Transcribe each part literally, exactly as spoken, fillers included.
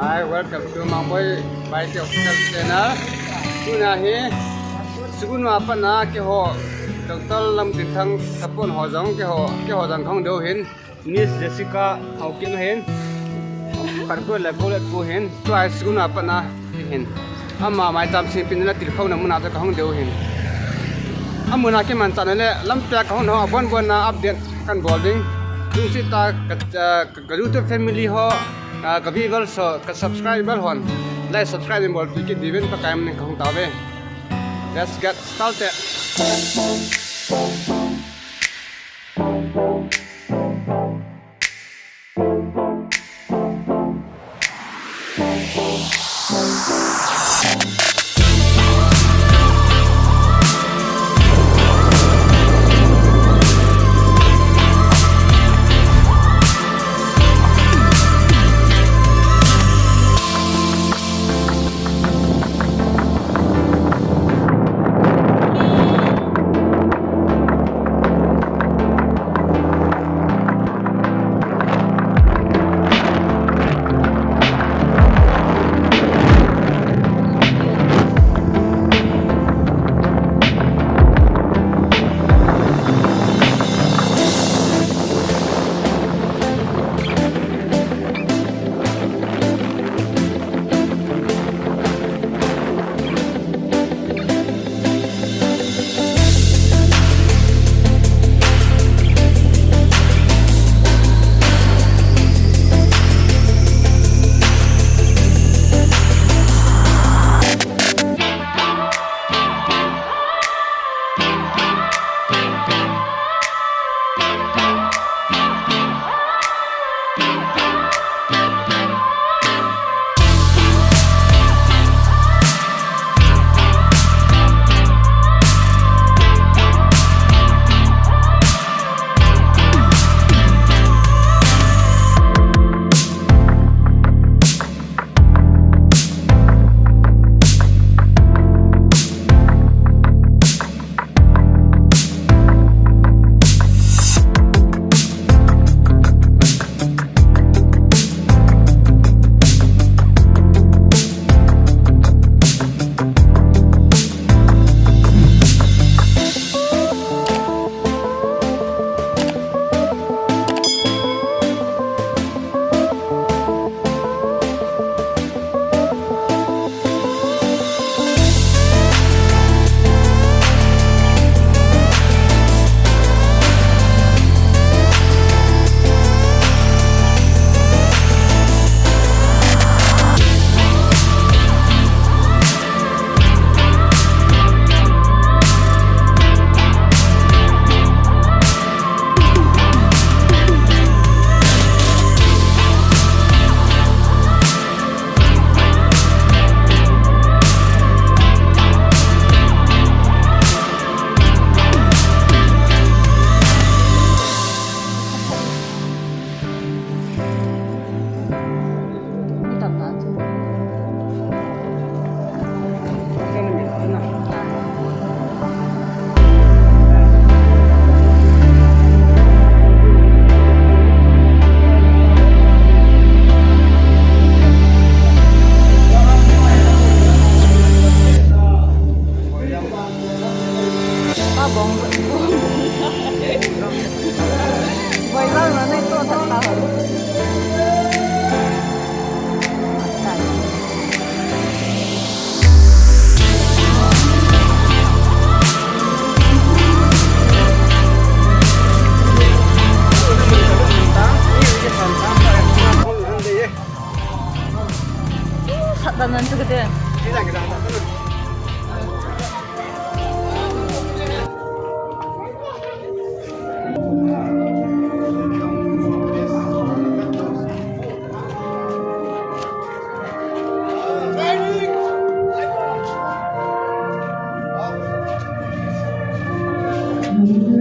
Hi, welcome to Mangboi Baite Official Channel. Tuna hi, Sugnu a pat a keiho, Doctor Lamtinthang support ho jong keiho, keiho jong kahung diu hin. Miss Jessica Haokip ahin. Khat ko le ko le ko hin. Tua hi Sugnu a pat a hin. Ama maicham sempina tilkhouna mun a chu kahung diu hin. Amun a kimanchahna le lampi a kahung ho abon bon a update kahin bol ding. Lungset tah a ka, ka, ka YouTube family ho, ah, ka viewers ho, ka subscriber hon. Like, subscribe neibolpeh kit diuvin Pakai min in kahung tauve. Let's get started.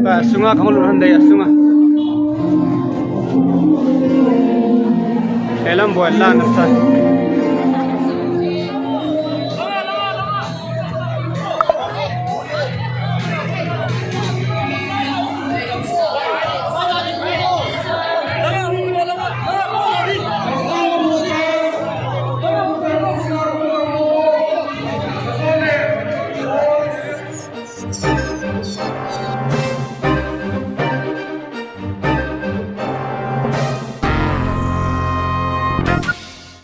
Asunga kahung lut hande, asunga. Elam boy la nasa.